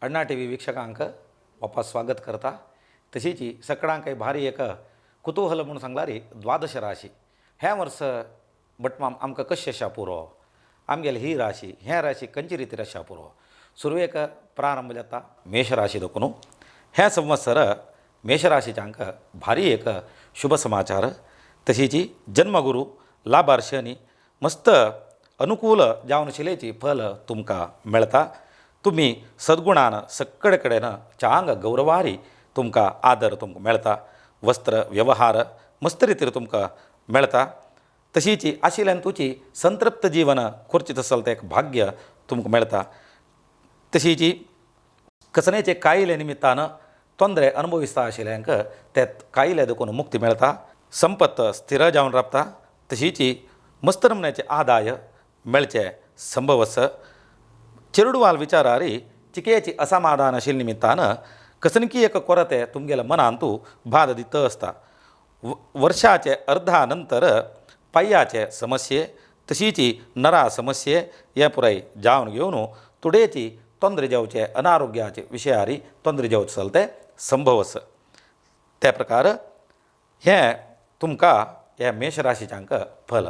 अण्णा TV वीक्षकांक वापस स्वागत करता. तशीच सकडांक भारी एक कुतूहल म्हणून सांगलारी द्वादश राशी ह्या वर्स भटमाम आमकां कशें अशा पुरो आमगेली ही राशी ह्या राशी खंयची रितीर अशा पुरो. सुरवेक प्रारंभ जाता मेष राशी देखून ह्या संवत्सर मेषराशीच्यांक भारी एक शुभ समाचार. तशीच जन्मगुरू लाभार्शनी मस्त अनुकूल जावन शिलेची फल तुमकां मेळटा. तुमी सद्गुणान सगळे कडेन चांग गौरवारी तुमकां आदर तुमकां मेळटा. वस्त्र व्यवहार मस्त रितीर तुमकां मेळटा. तशीच आशिल्ल्यान तुजी संतृप्त जीवन खुर्चीत आसल तें एक भाग्य तुमकां मेळटा. तशीच कसनेचे कायले निमित्तान तोंदरे अनुभविस्ता आशिल्ल्यांक ते कायले देखून मुक्ती मेळटा. संपत स्थिर जावन राबता. तशीच मस्त नमुन्याचे आदाय मेळचे संभव आसा. चेरडुवाल विचारारी चिकयेची असमाधान आशिल्ल्या निमित्तान कसनकी एक कोरते तुमगेल्या मनांतू बाद दित आसता. वर्षाचे अर्धा नंतर पांयाचे समस्ये तशीच नरा समस्ये हे पुराय जावन घेवन तुडेची तोंदरे जावचे अनारोग्याचे विशयारी तोंदरे जावचे चलते संभव आसा. त्या प्रकार हें तुमकां हे मेष राशीच्यांक फल.